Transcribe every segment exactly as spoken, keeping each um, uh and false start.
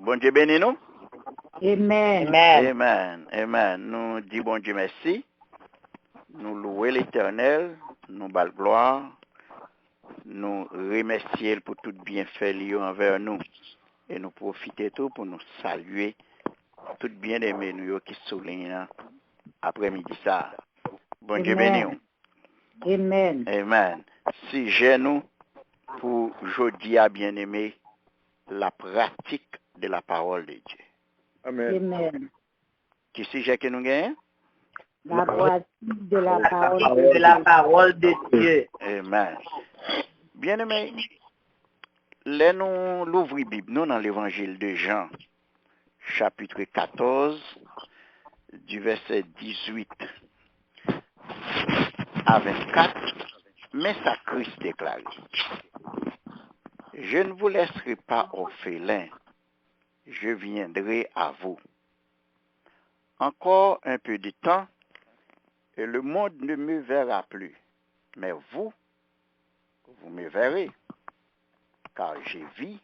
Bondye beni nou. Amen. Amen. Amen. Nou di Bondye mèsi. Nou louwe Letènèl. Nou ba l glwa. Nou remèsye l pou tout byenfè li yo anvè nou. E nou pwofite tou pou nou salye tout byeneme nou yo ki sou liy nan aprèmidi sa a. Bondye beni w. Amen. Amen. Sijè nou pou jodi a, byeneme, la pratique de la parole de Dieu. Amen. Amen. Ki sijè ke nou genyen? La pratique de la parole de la parole de Dieu. Amen. Byeneme, lè nou louvri Bib nou nan Levanjil de Jan, chapitre quatorze, du verset dix-huit à vingt-quatre, men sa Kris deklare: Je ne vous laisserai pas orphelins, je viendrai à vous. Encore un peu de temps, et le monde ne me verra plus, mais vous, vous me verrez, car je vis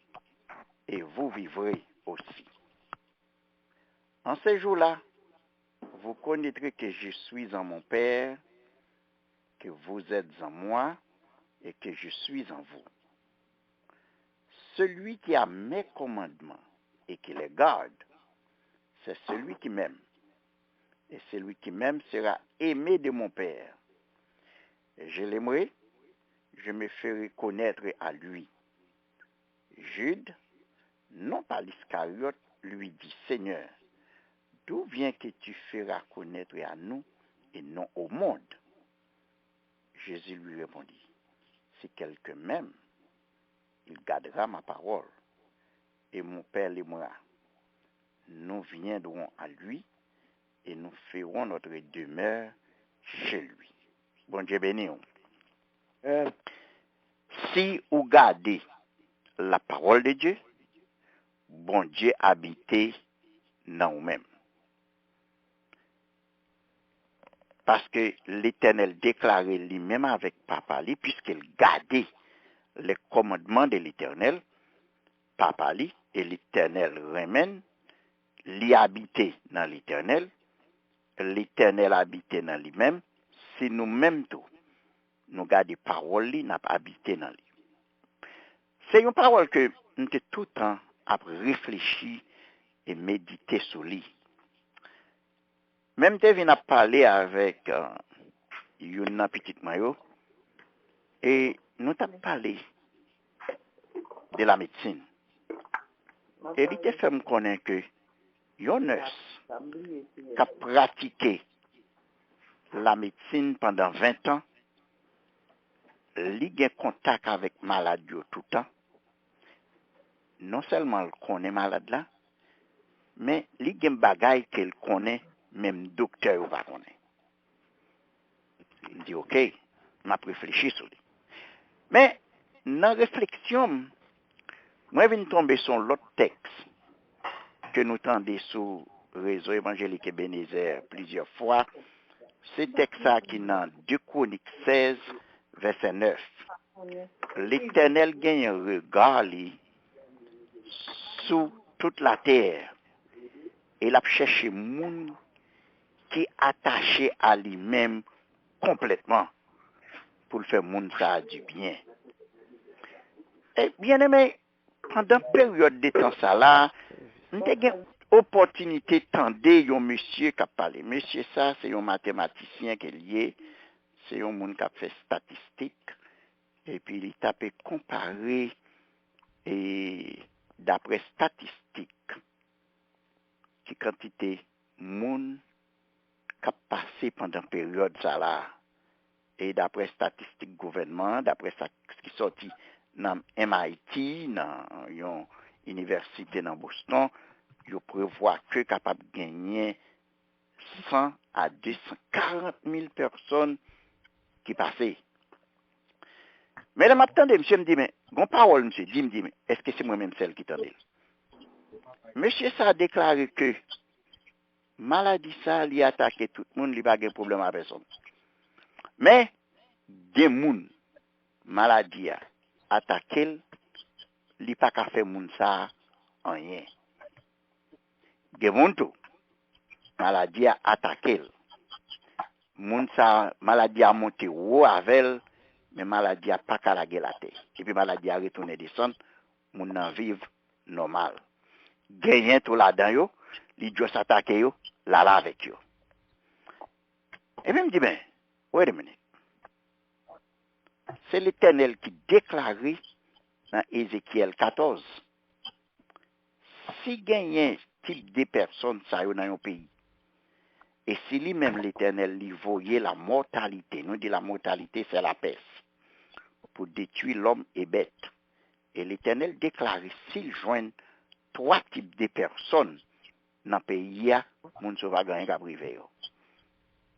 et vous vivrez aussi. En ces jours-là, vous connaîtrez que je suis en mon Père, que vous êtes en moi et que je suis en vous. Celui qui a mes commandements et qui les garde, c'est celui qui m'aime. Et celui qui m'aime sera aimé de mon Père. Et je l'aimerai, je me ferai connaître à lui. Jude, non pas l'Iscariote, lui dit: Seigneur, d'où vient que tu feras connaître à nous et non au monde? Jésus lui répondit: Si quelqu'un m'aime, il gardera ma parole, et mon Père l'aimera. Nous viendrons à lui et nous ferons notre demeure chez lui. Bondye beni w. Amen. Si ou gade la parole de Dieu, Bondye abite nan ou menm. Paske Letènèl deklare li menm avèk Papa li, puisqu'il gardait les commandements de l'Éternel, Papa li, e Letènèl renmen l, li abite nan Letènèl, Letènèl abite nan li menm, si nou menm tou, nou gade pawòl li, n ap abite nan li. Se yon pawòl ke m te toutan ap reflechi e medite sou li. Men m te vin ap pale avèk uh, youn nan pitit mwen yo, e nou t ap pale de la medsin. E li te fè m konnen ke yon nès k ap pratike la medsin pandan ven tan, li gen kontak avèk malad yo toutan. Non sèlman l konnen malad la, men li gen bagay ke l konnen menm doktè yo pa konnen. M di, oke, m ap reflechi sou li. Men, nan refleksyon m, mwen vin tonbe sou yon lòt tèks ke nou tande sou rezo evanjelik Ebenezè plizyè fwa. Se tèks sa ki nan de Kwonik sèz, vèsè nèf. Letènèl genyen rega li sou tout latè, e l ap chèche moun ki atache a li menm konplètman pou l fè moun sa a di byen. E byeneme, pandan peryòd de tan sa la, m te gen opòtinite tande yon mesye k ap pale. Mesye sa, se yon matematisyen ke l ye, se yon moun k ap fè estatistik, epi li t ape konpare, e, daprè estatistik, ki kantite moun k ap pase pandan peryòd sa la. E daprè estatistik gouvènman an, daprè sa ki sòti nan M I T, nan yon inivèsite nan Boston, yo prevwa ke kapab genyen san a de san karant mil pèsòn ki pase. Men lè m ap tande misye, m di, men, gon pawòl misye di, m di, men, èske se mwen menm sèl ki tande l? Mesye sa deklare ke maladi sa, li atake tout moun, li pa gen pwoblèm a pèsonn. Men, gen moun, maladi a atake l, li pa ka fè moun sa a anyen. Gen moun tou, maladi a atake l. Moun sa, maladi a monte wo avè l, men maladi a pa ka lage l atè. Epi maladi a retounen desann, moun nan viv nòmal. Genyen tou ladan yo, li just atake yo, l al avèk yo. Epi m di, men, wait a minute. Se Letènèl ki deklare nan Ezekyèl katòz, si genyen tip de pèsòn sa yo nan yon peyi, e si li menm Letènèl li voye lamòtalite, nou di lamòtalite se lapès, pou detwi lòm e bèt. E Letènèl deklare si l jwenn twa tip de pèsòn nan peyi a, moun sa yo pa gen anyen k ap rive yo.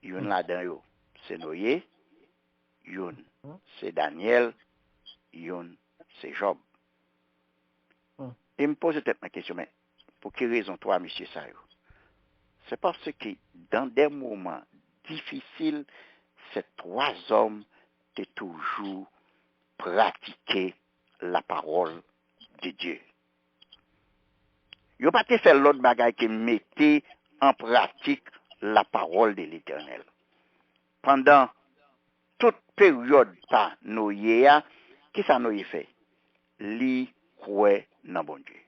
Youn ladan yo se Noye, youn se Danyèl, youn se Jòb. E m poze tèt mwen kesyon, men pou ki rezon twa mesye sa yo? Se paske dans des moments difficiles, ces trois hommes te toujou pratike la parole de Dieu. Yo pa te fè lòt bagay ke mete an pratik la parole de l'Éternel. Pandan tout peryòd pa Noye a, kisa Noye fè? Li kwè nan Bondye.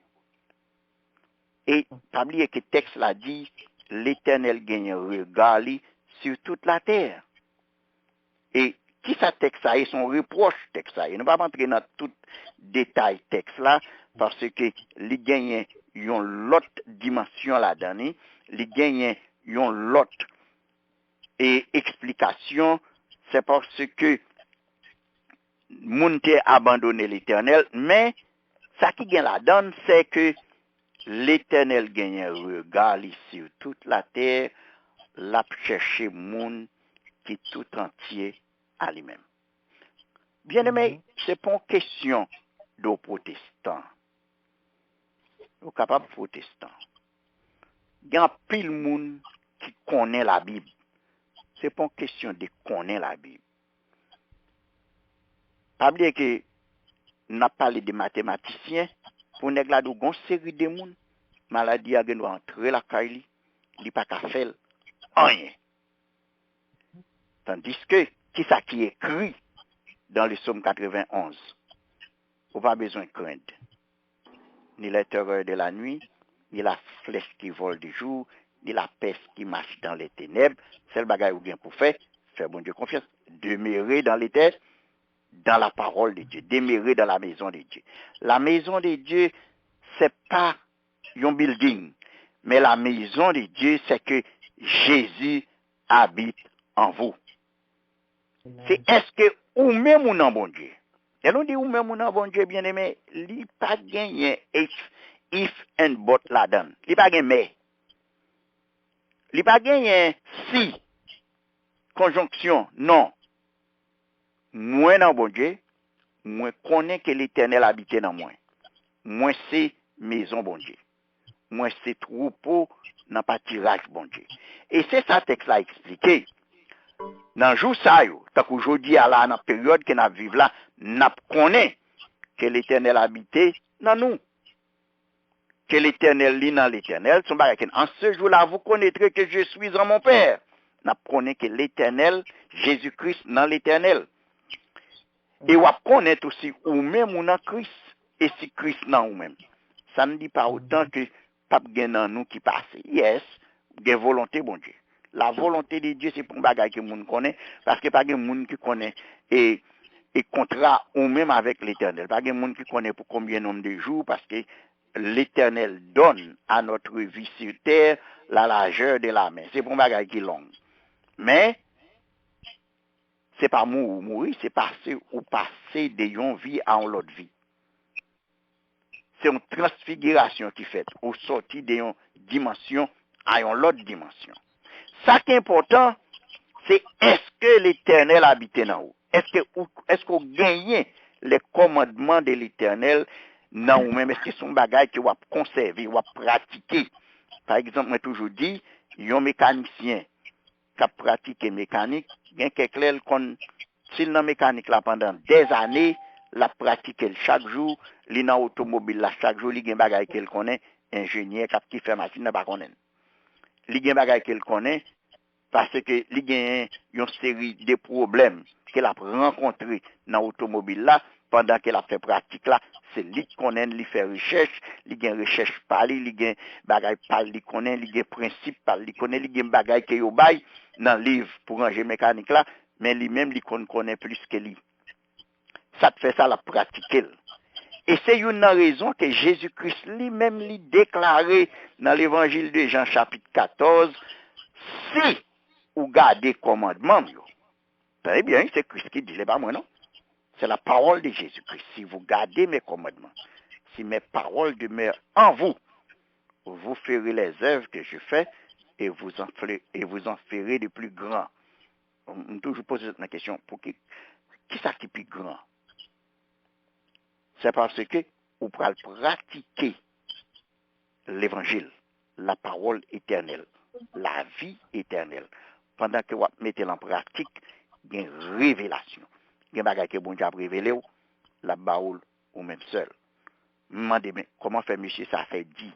E pa bliye ke tèks la di, Letènèl genyen rega li sur toute la terre. E kisa tèks sa ye? Se yon repwòch tèks sa ye. Nou p ap antre nan tout detay tèks la, paske li genyen yon lòt dimansyon ladan li, li genyen yon lòt e eksplikasyon, se paske moun te abandone Letènèl, men sa ki gen ladan l, se ke Letènèl genyen rega li sur toute la terre, l ap chèche moun ki tout antye a li menm. Byeneme, se pa yon kesyon de w pwotestan. Ou kapab pwotestan. Gen anpil moun ki konnen Labib. Se pa yon kesyon de konnen Labib. Pa bliye ke n ap pale de matematisyen, pou nèg la di w gon seri de moun, maladi a gen dwa antre lakay li, li pa ka fè l anyen. Tandiske, kisa ki ekri dans le psaume quatre-vingt-onze? Ou pa bezwen krent. Ni les terreurs de la nuit, ni la flèche qui vole de jour, ni la peste qui marche dans les ténèbres. Sèl bagay ou gen pou fè, fè Bondye konfyans. Demeurer dans l'Éternel, dans la parole de Dieu. Demeurer dans la maison de Dieu. La maison de Dieu, se pa yon building, men la maison de Dieu, c'est que Jésus habite en vous. Se èske ou menm ou nan Bondye? Lè nou di ou menm ou nan Bondye, byeneme, li pa genyen if, if and but ladan l. Li pa gen men. Li pa genyen si, konjonksyon, non. Mwen nan Bondye, mwen konnen ke Letènèl abite nan mwen. Mwen se mezon Bondye. Mwen se twoupo nan patiraj Bondye. E se sa tèks la eksplike. Nan jou sa yo, tankou jodi a la, nan peryòd ke n ap viv la, n ap konnen ke Letènèl abite nan nou. Ke Letènèl li nan Letènèl, se yon bagay ke, en ce jour-là, vous connaîtrez que je suis en mon Père. N ap konnen ke Letènèl, Jezi Kris nan Letènèl. E w ap konnen tou si ou menm ou nan Kris, e si Kris nan ou menm. Sa n di pa otan ke p ap gen nan nou ki pase. Yes, gen volonte Bondye. La volonte de Dye se pa yon bagay ke moun konnen, paske pa gen moun ki konnen e, e kontra ou menm avèk Letènèl. Pa gen moun ki konnen pou konbyen nonm de jou, paske L'Éternel donne à notre vie sur terre la largeur de la main. Se pa yon bagay ki long. Men, se pa mouri ou mouri, se pase ou pase de yon vi a yon lòt vi. Se yon transfigirasyon ki fèt. Ou sòti de yon dimansyon a yon lòt dimansyon. Sa ki enpòtan, se èske Letènèl abite nan ou? Èske ou, èske ou genyen les commandements de l'Éternel nan ou menm? Èske se yon bagay ke w ap konsève, w ap pratike? Pa egzanp, mwen toujou di, yon mekanisyen k ap pratike mekanik, gen kèk lè l konn, si l nan mekanik la pandan dèzane, l ap pratike l chak jou, li nan otomobil la chak jou, li gen bagay ke l konnen, enjenyè k ap ki fè machin nan pa konnen l. Li gen bagay ke l konnen, paske li genyen yon seri de pwoblèm ke l ap rankontre nan otomobil la, pandan ke l ap fè pratik la, se li k konnen l, li fè rechèch, li gen rechèch pa li, li gen bagay pa l li konnen, li gen prensip pa l li konnen, li gen bagay ke yo bay nan liv pou ranje mekanik la, men li menm li konn konnen plis ke li. Sa k fè sa, l ap pratike l. E se youn nan rezon ke Jezi Kris li menm li deklare nan Levanjil de Jan chapit katòz, si ou gade kòmandman m yo. Tande byen, wi, se Kris ki di l, e pa mwen non. C'est la parole de Jésus-Christ. Si vous gardez mes commandements, si mes paroles demeurent en vous, vous ferez les œuvres que je fais et vous en ferez, et vous en ferez de plus grands. M toujou poze zot nan kesyon, pou ki, kisa ki pi gran? Se paske ou pral pratike levanjil, la parole éternelle, la vie éternelle. Pandan ke w ap mete l an pratik, gen revelasyon. Gen bagay ke Bondye ap revele w, l ap ba ou l ou menm sèl. M mande, men, kòman fè mesye sa fè di?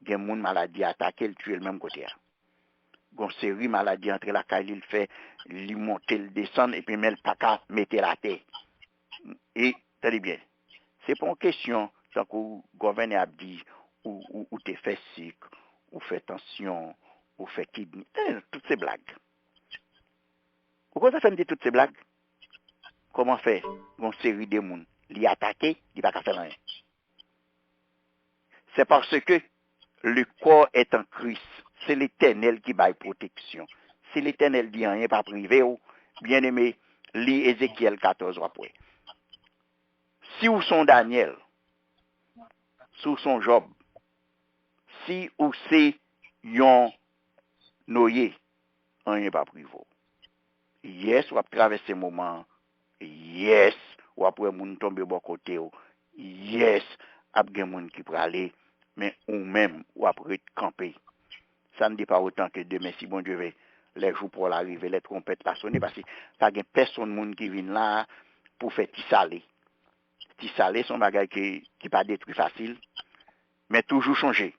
Gen moun maladi atake l, tiye l menm kote a. Gon seri maladi antre lakay li, l fè li monte, l desann, epi men l pa ka mete l atè. E, tande byen, se pa yon kesyon tankou gòvènè ap di, ou, ou, ou te fè sik, ou fè tansyon, ou fè kidni. Tande, tout se blag. Ou konn sa fè m di tout se blag? Kòman fè gon seri de moun, li atake, li pa ka fè l anyen? C'est parce que le corps est en Christ. Se Letènèl ki bay pwoteksyon. Si Letènèl di anyen p ap rive w, byeneme, li Ezekyèl katòz, w ap wè. Si w se yon Danyèl, si w se yon Jòb, si w se yon Noye, anyen p ap rive w. Yes, w ap travèse moman an. Yes, w ap wè moun tonbe bò kote w. Yes, ap gen moun ki prale, men ou menm, w ap ret kanpe. Ça ne dit pas autant que demain, si Bondye ve, lè jou pa w la rive, lè twonpèt la sone, paske pa gen pèsonn moun ki vin la a pou fè ti sale. Ti sale se yon bagay ki, ki pa detwi fasil, men toujou chonje,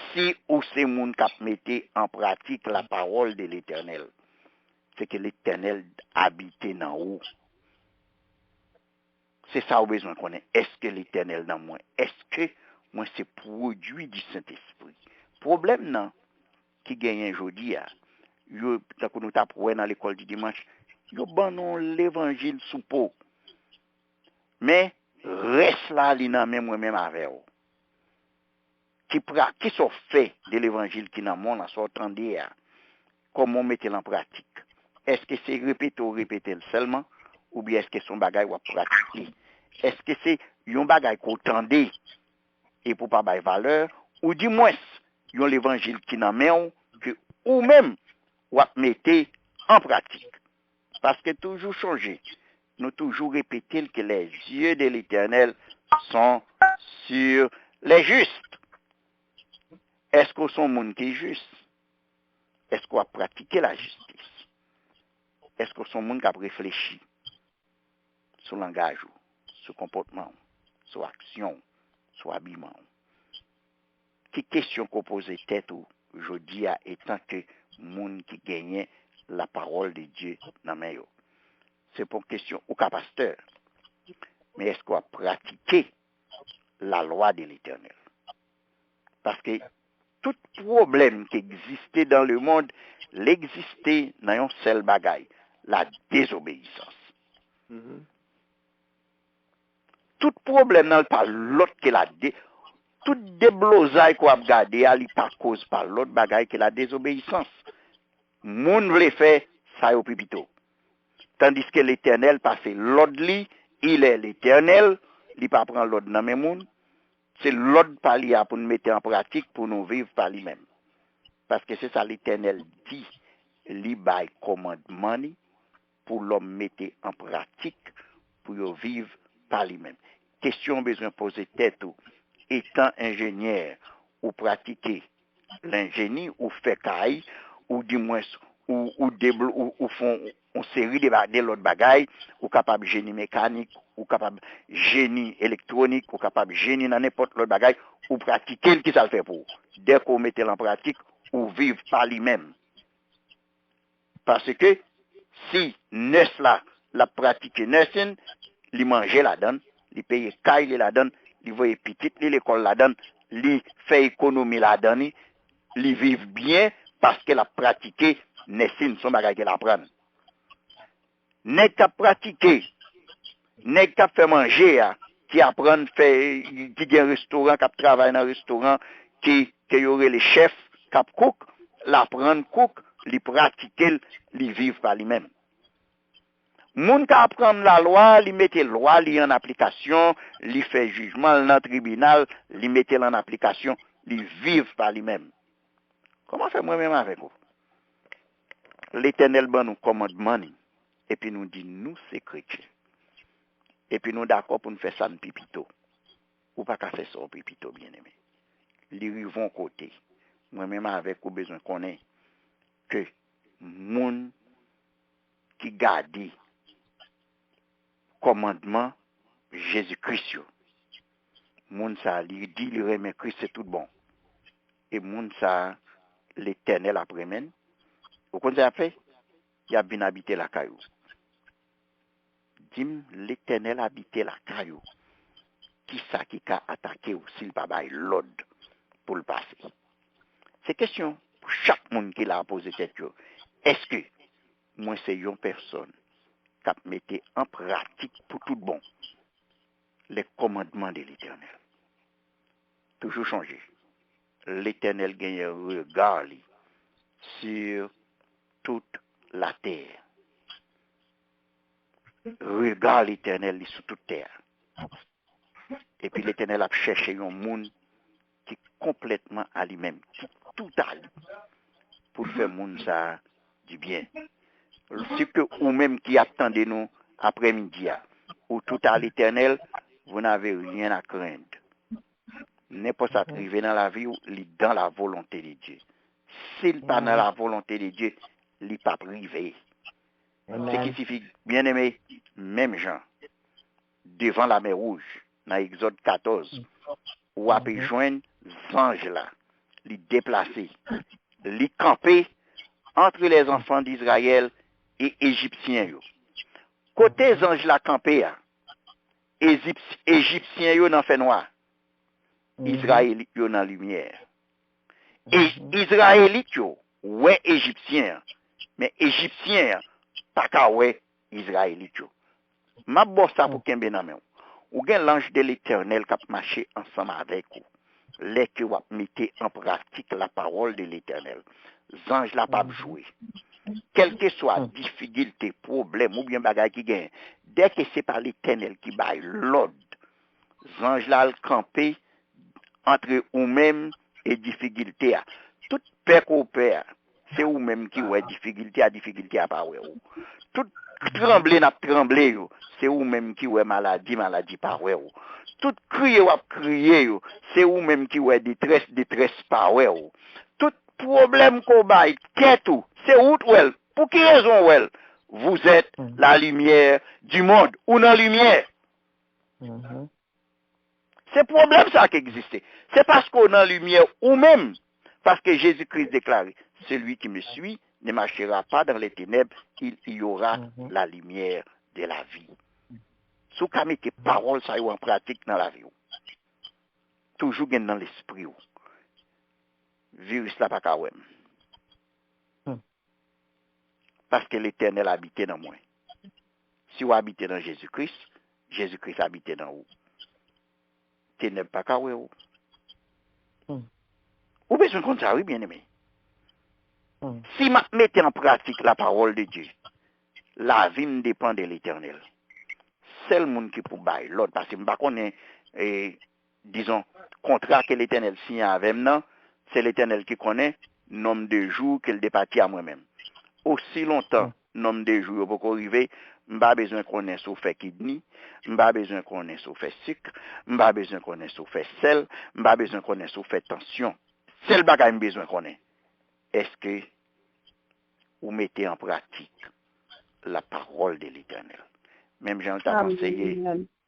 si ou se moun k ap mete an pratik la parole de l'Éternel, se ke Letènèl abite nan ou. Se sa ou bezwen konnen. Èske Letènèl nan mwen? Èske mwen se pwodui di Sentespri? Pwoblèm nan ki genyen jodi a, yo, tankou nou t ap wè nan lekòl di dimanch, yo ban nou levanjil sou po. Men, rès la, li nan men mwen menm avè w. Ki pra, kisa w fè de levanjil ki nan men w lan, sa w tande a? Kòman w mete l an pratik? Èske se repete w repete l sèlman, oubyen èske se yon bagay w ap pratike? Èske se yon bagay ke w tande epi w pa bay valè, oudimwens yon levanjil ki nan men w ke ou menm w ap mete an pratik? Paske toujou chonje, nou toujou repete l ke les yeux de l'Éternel sont sur les justes. Èske w se yon moun ki jis? Èske w ap pratike lajistis? Èske w se yon moun k ap reflechi sou langaj ou, sou konpòtman w, sou aksyon w, sou abiman w? Ki kesyon ke w poze tèt ou jodi a, etan ke moun ki genyen la parole de Dieu nan men yo? Se pa yon kesyon, ou ka pastè, men èske w ap pratike la loi de l'Éternel? Paske tout pwoblèm ki egziste dans le monde, li egziste nan yon sèl bagay, la désobéissance. Tout pwoblèm nan, li pa lòt ke la dé-, tout deblozay ke w ap gade a, li pa koz pa lòt bagay ke la désobéissance. Moun vle fè sa yo pi pito. Tandiske Letènèl pase lòd li, il est l'Éternel, li pa pran lòd nan men moun. Se lòd pa li a pou n mete an pratik pou nou viv pa li menm. Paske se sa Letènèl di, li bay kòmandman li pou lòm mete an pratik pou yo viv pa li menm. Kesyon w bezwen poze tèt ou, etan enjenyè, ou pratike lenjeni, ou fè kay, ou dimwens, ou, ou deblo-, ou, ou fè yon, yon seri de ba-, de lòt bagay, ou kapab jeni mekanik, ou kapab jeni elektwonik, ou kapab jeni nan nenpòt lòt bagay, ou pratike l, kisa l fè pou ou? Dèke ou mete l an pratik, ou viv pa li menm. Paske si nès la, l ap pratike nursing, li manje ladan l, li peye kay li ladan l, li voye pitit li lekòl ladan l, li fè ekonomi ladan li, li viv byen paske l ap pratike nursing, se yon bagay ke l aprann. Nèg k ap pratike, nèg k ap fè manje a, ki aprann fè, ki gen restoran, k ap travay nan restoran, ki, ke yo rele chèf, k ap kouk, l aprann kouk, li pratike l, li viv pa li menm. Moun k aprann lalwa, li mete lwa li an aplikasyon, li fè jijman l nan tribinal, li mete l an aplikasyon, li viv pa li menm. Kòman fè mwen menm avèk ou? Letènèl ban nou kòmandman li, epi nou di nou se kretyen. Epi nou dakò pou n fè sa n pi pito. Ou pa ka fè sa w pi pito, byeneme. Li rive yon kote. Mwen menm avèk ou bezwen konnen ke moun ki gade kòmandman Jezi Kris yo, moun sa a, li di li renmen Kris, se tout bon. E moun sa a, Letènèl ap renmen l. Ou konn sa y ap fè? Y ap vin abite lakay ou. Di m, Letènèl abite lakay ou, kisa ki ka atake w si l pa bay lòd pou l pase? Se kesyon pou chak moun ki la a poze tèt yo. Èske mwen se yon pèsòn k ap mete an pratik pou tout bon les commandements de Letènèl? Toujou chonje, Letènèl genyen rega li sur toute la terre. Rega Letènèl li sou tout tè a. Epi Letènèl ap chèche yon moun ki konplètman a li menm, ki tout a li, pou l fè moun sa a dibyen. Si ke ou menm ki ap tande nou aprèmidi a, ou tout a Letènèl, vous n'avez rien à craindre. Nenpòt sa k rive nan lavi w, li dans la volonté de Dieu. Si l pa nan la volonté de Dieu, li p ap rive. Se ki sifi, byeneme, menm jan, devan lamè wouj, nan Egzòd katòz, w ape jwenn zanj la. Li deplase. Li kanpe entre les enfants d'Israël et Ejipsyen yo. Kote zanj la kanpe a, Ezips- Ejipsyen yo nan fènwa, Izrayelit yo nan limyè. E Izrayelit yo wè Ejipsyen an, men Ejipsyen an pa ka wè Izrayelit yo. M ap ba w sa pou kenbe nan men w. Ou gen l'ange de l'Éternel k ap mache ansanm avèk ou lè ke w ap mete an pratik la parole de l'Éternel. Zanj la p ap jwe. Kèlkeswa difikilte, pwoblèm oubyen bagay ki genyen, dèke se pa Letènèl ki bay lòd, zanj la al kanpe antre ou menm e difikilte a. Tout pè ke w pè a, se ou menm ki wè difikilte a, difikilte a pa wè ou. Tout tranble n ap tranble yo, se ou menm ki wè maladi, maladi pa wè ou. Tout kriye w ap kriye yo, se ou menm ki wè detrès, detrès pa wè ou. Tout pwoblèm ke w bay tèt ou, se ou t wè l. Pou ki rezon w wè l? Vous êtes la lumière du monde. Ou nan limyè. Se pwoblèm sa a ki egziste. Se paske w nan limyè ou menm. Paske Jezi Kris deklare, celui qui me suit ne marchera pas dans les ténèbres, il y aura la lumière de la vie. Si w ka mete pawòl sa yo an pratik nan lavi w, toujou gen nan lespri w, viris la pa ka wè m. Paske Letènèl abite nan mwen. Si w abite nan Jezi Kris, Jezi Kris abite nan ou. Tenèb pa ka wè ou. Ou bezwen konn sa, wi, byeneme. Si m ap mete an pratik la parole de Dieu, lavi m depann de Letènèl. Sèl moun ki pou bay lòd, paske m pa konnen, e, dizon, kontra ke Letènèl siyen avè m nan, se Letènèl ki konnen nonm de jou ke l depati a mwen menm. Osi lontan nonm de jou yo poko rive, m pa bezwen konnen si w fè kidni, m pa bezwen konnen si w fè sik, m pa bezwen konnen si w fè sèl, m pa bezwen konnen si w fè tansyon. Sèl bagay m bezwen konnen, èske ou mete an pratik la parole de l'Éternel? Menm jan l t ap anseye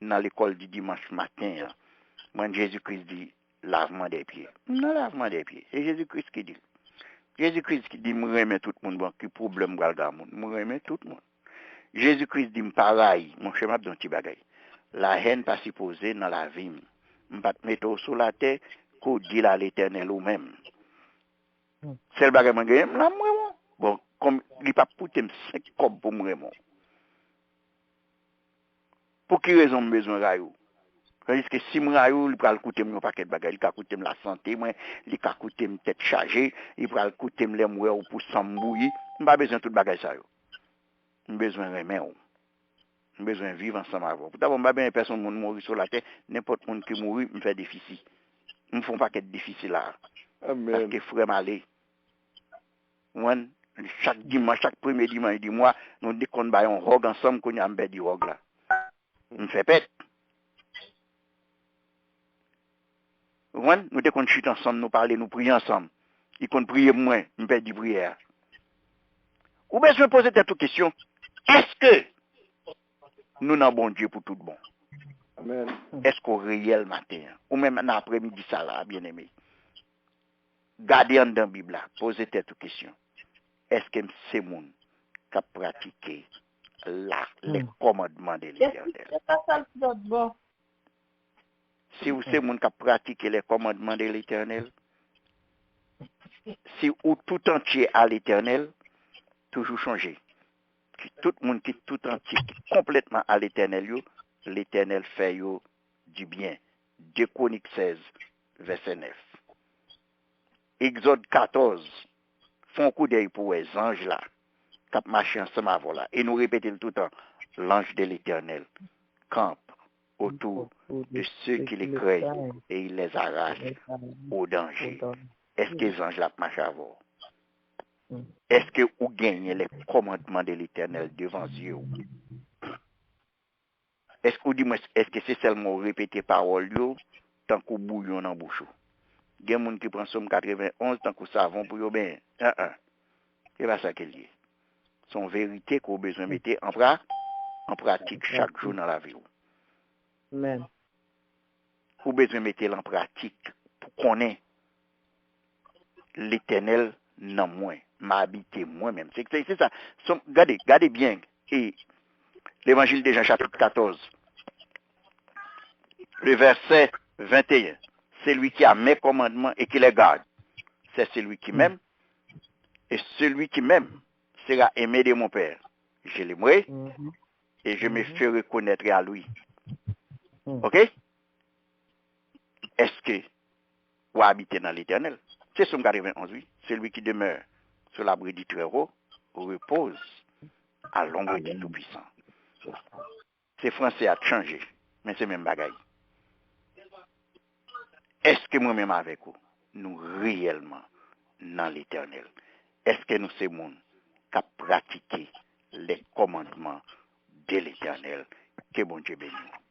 nan lekòl di dimanch maten an. Mwen, Jezi Kris di, lavman dè pye. M nan lavman dè pye. Se Jezi Kris ki di l. Jezi Kris ki di, "M renmen tout moun." Bon, ki pwoblèm m pral gen ak moun? M renmen tout moun. Jezi Kris di, "M pa rayi." Monchè, m ap di yon ti bagay. Lahèn pa sipoze nan lavi m. M pa t mete w sou latè ke w di l a Letènèl ou menm. Sèl bagay mwen genyen, m la, m renmen w. Bon, kòm li p ap koute m senk kòb pou m renmen w. Pou ki rezon m bezwen rayi w? Tandiske si m rayi w, li pral koute m yon pakèt bagay. Li ka koute m lasante mwen, li ka koute m tèt chaje, li pral koute m lè m wè w pou san m bouyi. M pa bezwen tout bagay sa yo. M bezwen renmen w. M bezwen viv ansanm avè w. Poutapò, m pa bezwen pèsonn moun mouri sou latè. Nenpòt moun ki mouri, m fè defisi. M fè yon pakèt defisi la. Paske frè m ale. Ou konprann? Chak dimanch, chak premye dimanch di mwa, nou te konn bay yon hug ansanm, kounye a m pèdi hug la. M fè pèt. Ou konprann? Nou te konn chita ansanm, nou pale, nou priye ansanm. Li konn priye pou mwen, m pèdi priyè a. Ou bezwen poze tèt ou kesyon, èske nou nan Bondye pou tout bon? Èske w reyèl maten an? Ou menm nan aprèmidi sa la, byeneme. Gade anndan Bib la, poze tèt ou kesyon. Èske m se moun k ap pratike la, les commandements de l'Éternel? Si w se moun k ap pratike les commandements de l'Éternel, si ou tout antye a Letènèl, toujou chonje, ki tout moun ki tout antye, ki konplètman a Letènèl yo, Letènèl fè yo di byen. De Kwonik sèz, vèsè nèf. Egzòd katòz, fè yon koudèy pou wè zanj la k ap mache ansanm avè w la. E nou repete l toutan, l'ange de l'Éternel campe autour de ceux qui le craignent et il les arrache au danger. Èske zanj la ap mache avè w? Èske ou genyen les commandements de l'Éternel devan zye w? Èske, ou di mwen, èske se sèlman w repete pawòl yo tankou bouyon nan bouch ou? Gen moun ki pran Sòm katrevenn onz tankou savon pou yo benyen. An-an. Se pa sa ke l ye. Se yon verite ke w bezwen mete an pra-, an pratik chak jou nan lavi w. Ou bezwen mete l an pratik pou konnen Letènèl nan mwen, m abite mwen menm. Se, se, se sa. Sòm, gade, gade byen. E Levanjil de Jan, chapit katòz, le vèsè venteyen. Celui qui a mes commandements et qui les garde, c'est celui qui m'aime. Et celui qui m'aime sera aimé de mon Père. Je l'aimerai et je me ferai connaître à lui. Ok? Èske w abite nan Letènèl? Se Sòm katrevenn onz, wi. Celui qui demeure sous l'abri du Très-Haut repose à l'ombre du Tout-Puissant. Se franse a k chanje, men se menm bagay. Èske mwen menm avèk ou, nou reyèlman nan Letènèl? Èske nou se moun k ap pratike les commandements de l'Éternel? Ke Bondye beni w.